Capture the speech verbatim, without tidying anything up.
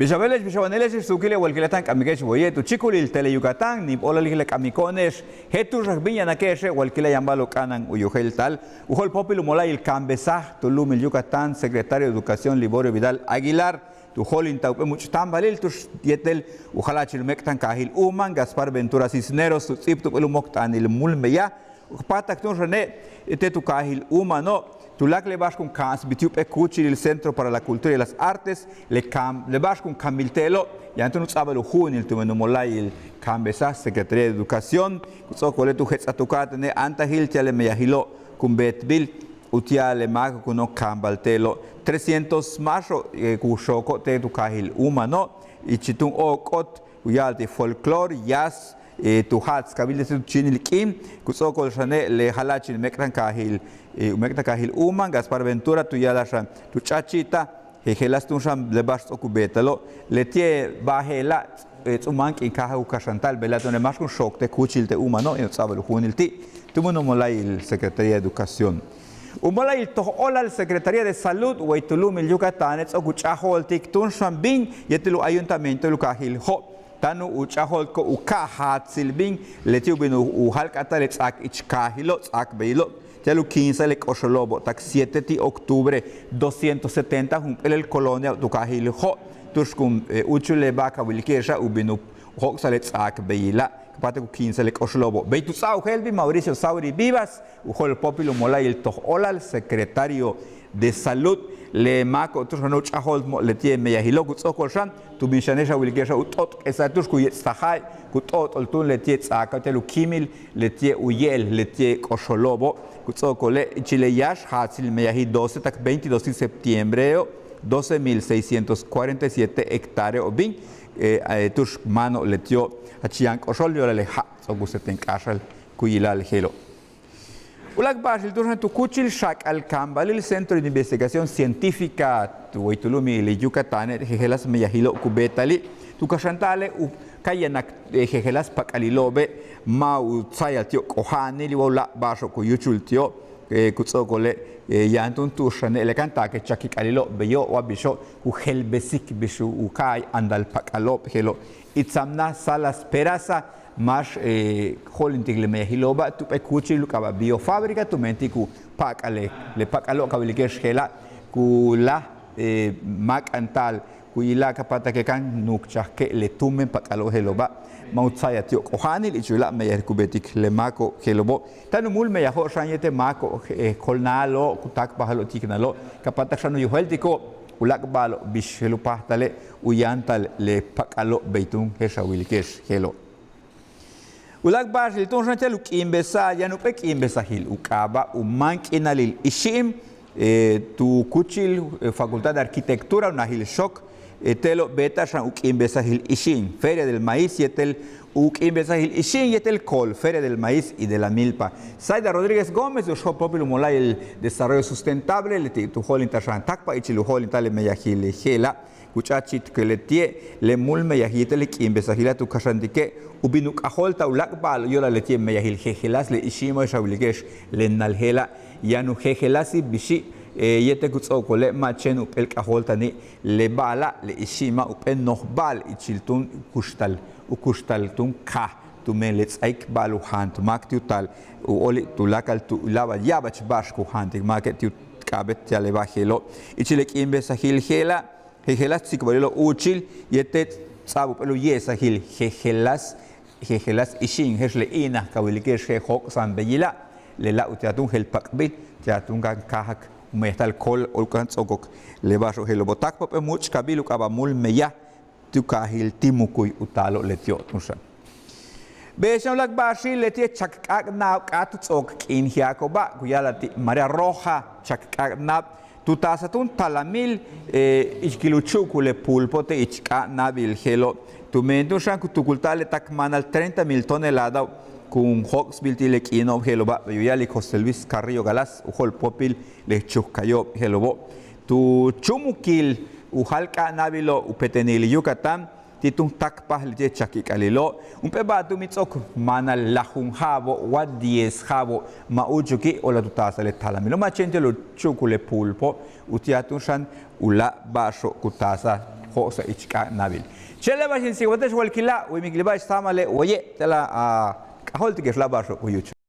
Bix a beele'ex, bix a wane'ele'ex, suukile' walkila' táan k'amike'ex waye' tu chíikulil Tele Yucatán, níib óolalile' k'amiko'one'ex, je'el tu'uxak bíin yanake'exe' walkila' yaan ba'alo'ob k'a'ana'an u yojel taal. U jo'olpóopil u mola'ayil ka'anbesaj tu lu'umil Yucatán, secretario de Educación Liborio Vidal Aguilar, tu jo'olinta'al jump'éel múuch' táambalil tu'ux yéetel u jala'achil u méek'tankaajil Uman, Gaspar Ventura Cisneros, tu ts'íib tu jump'éel u mojt'aanil múul meyaj, u páajtak túun xane' te' tu kaajil Umano', tuláakal le ba'ax kun ka'ansbil ti' jump'éel kúuchilil Centro para la Cultura y las Artes, le kaam, le ba'ax kun kambil te'elo', yaan túun u ts'a'abal u ju'unil tumen u mola'ayil ka'anbesaj Secretaría de Educación, ku ts'o'okole' tu jets'aj tu ka'atéene' áantajil ti'al le meyajilo' kun beetbil, uti'al le máako' ku nook kaambal te'elo', trescientos máaxo'ob ku xooko'ob te' tu kaajil Umano', ichil túun óok'ot ku ya'ala'al ti' folclor, jazz, tu ja'atskabil desde tu chíinil k'iin, ku ts'o'okol xane' le jala'achil méek'tankaajil, u méek'tankaajil Uman, Gaspar Ventura, tu ya'alaj xan tu ch'a'achi'itaj jejeláas túun xan le ba'ax ts'o'ok u beeta'alo', leti'e' ba'al je'ela' ts'u máan k'iin káajal u kaxanta'al, bejla'a túune' máax kun xook te' kúuchil te' Umano', yaan u ts'a'abal u ju'unil ti' tumen u mola'ayil Secretaría de Educación. U mola'ayil toj óolal Secretaría de Salud way tu lu'umil Yucatáne' ts'o'ok u ch'a'ajo'oltik túun xan bíin yéetel u ayuntamientoil u kaajil Jo', táan u ch'a'ajo'oltiko'ob u ka'a jaatsil bíin leti' u bin u jalk'ata'al le ts'aak ich kaajilo', ts'aak beyilo', ti'al u kíinsa'al le k'oxolo'obo', tak siete ti' octubre, doscientos setenta jump'éelel coloniao' tu kaajil Jo', tu'ux kun úuchul le ba'al ka wilike'exa' u bin u jóok'sa'al le ts'aak beyila', ka páajtal u kíinsa'al le k'oxolo'obo'. Bey tu ts'áa u jeel bíin Mauricio Sauri Vivas, u jo'olpóopil u mola'ayil toj óolal secretario de Salud, le máako' tu'ux xan u ch'a'ajo'oltmo'ob leti'e' meyajilo', ku ts'o'okol xan tu bin xane' je'ex a wilike'exa' u t'o'tk'esa'al tu'ux ku yets'tajae', ku t'o'ot'ol túun leti'e' ts'aakao' ti'al u kíimil leti'e' u ye'el leti'e' k'oxolo'obo', ku ts'o'okole' ichil le yáax jaatsil meyajil doce tak veintidós de septiembreo', doce mil seiscientos cuarenta y siete hectáreao' bíin tu'ux máano'ob leti'o', jach yaan k'oxol yo'olal le ja' ts'o'ok u seten k'áaxal ku yila'al je'elo'. Uláak' ba'axil túun xan tu kúuchil xak'al kaambalil Centro de Investigación Científica way tu lu'umil Yucatáne' jejeláas meyajilo'ob ku beetali', tu kaxanta'ale' u ka yanak jejeláas pak'alilo'obe', ma' u tsa'ayal ti'ob k'oja'anil wa u láak' ba'axo'ob ku yúuchul ti'ob, ku ts'o'okole' yaan túun tu'ux xane' le kan taake' chakik'alilo' beyo' wa bixo' ku jelbesik bix u ka'ay andal pak'alo'ob je'elo'. Itzamna Salas Peraza máax jo'olintik le meyajilo'oba' tu jump'éel kúuchil u k'aaba' Biofábrica tumen ti' ku pa'ak'al le pak'alo'ob ka wilike'ex je'ela' ku láaj máak'anta'al ku yila'al ka páajtake' kan nuukchajke' le tumen pak'alo'ob je'elo'oba', ma' u tsa'ayal ti'ob k'oja'anil ich u yila'al meyajil ku beetik le máako'ob je'elo'obo'. Táan u múul meyajo'ob xan yéetel máako'ob kolnáalo'ob ku táakpajalo'ob tíiknalo'ob ka páajtal xan u yojéeltiko'ob uláak' ba'alo'ob bix je'el u páajtale' u yáantal le pak'alo'ob bey túun je'ex a wilike'ex je'elo'. Uláak' ba'axil túun xan ti'al u k'iimbesa'al yaan jump'éel k'iimbesajil u k'aaba' u máan k'iinalil ixi'im tu kúuchil Facultad de Arquitectura u najil xook, te'elo' beeta'ab xan u k'iimbesajil ixi'im Feria del Maíz yéetel u k'iimbesajil ixi'im yéetel kool Feria del Maíz y de la Milpa. Zaida Rodríguez Gómez u jo'olpóopil u mola'ayil Desarrollo Sustentable leti' tu jo'olinta'al xan táakpaj ichil u jo'olinta'al le meyajil je'ela', ku ch'a'achi'tik leti'e' le múul meyajil yéetel le k'iimbesajila' tu kaxantike' u bin u k'ajóolta'al uláak' ba'al yo'olal leti'e' meyajil jejeláas le ixi'imo' je'ex a wilike'ex le nal je'ela', yaan u jejeláasi bixi' yéetel ku ts'o'okole' ma' chéen jump'éel k'ajóolta'ani' le ba'ala' le ixi'ima' jump'éel noj ba'al ichil túun kuxtal u kuxtal túun kaaj tumen le ts'áaik ba'al u jaant máak ti' u taal u óoli' tuláakal tu ya'abach ba'ax ku jaantik máake' ti' u k'a'abéet ti'al le ba'al je'elo'. Ichil le k'iimbesajil je'ela' jejeláas tsikbalilo' úuchil yéetel ts'a'ab jump'éel u ye'esajil jejeláas jejeláas ixi'im je'ex le i'inaj ka wilike'ex je'el jóok'sa'an beyila', lela' uti'al túun jeel pak'bil ti'al túun kan káajak u meyajta'al kool u kan ts'o'okok le ba'axo'ob je'elo'obo'. Táakpaj jump'éel múuch'kabil u k'aaba' múul meyaj ti' u kaajil Timucuy u taalo'ob leti'ob túun xan. Beey xan uláak' ba'axil leti'e' chak k'áak'náab k'áat u ts'o'ok k'iinji'ako'oba' ku ya'ala'al ti' marea roja, chak k'áak'náab tu taasaj túun talamil ich kil u chu'ukul le puulpo' te' ich k'áak'náabil je'elo', tumen túun xan ku tukulta'al le tak máanal treinta mil tonelada kun jóok'sbil ti' le k'iino'ob je'elo'oba', bey u ya'alik José Luis Carrillo Galás u jo'olpóopil le chukukayo'ob je'elo'obo'. Tu chúumukil u jáal k'áak'náabilo' u petenil Yucatán ti' túun táakpaj leti'e' chakik'alilo', jump'éel ba'al túun bin ts'o'ok máanal lajunja'abo' wa diezja'abo' ma' úuchuki' o'olal tu taasaj le talamilo', ma' chéen ti'al u chu'ukul le puulpo', uti'al túun xan uláak' ba'axo'ob ku taasaj jo'osaj ich k'áa' nabil. Chéen le ba'ax in tsikbalte'ex walkila', wíimikil ba'ax sáamale' waye' te'el a k'ajóoltike'ex le ba'axo'ob u yúuchul.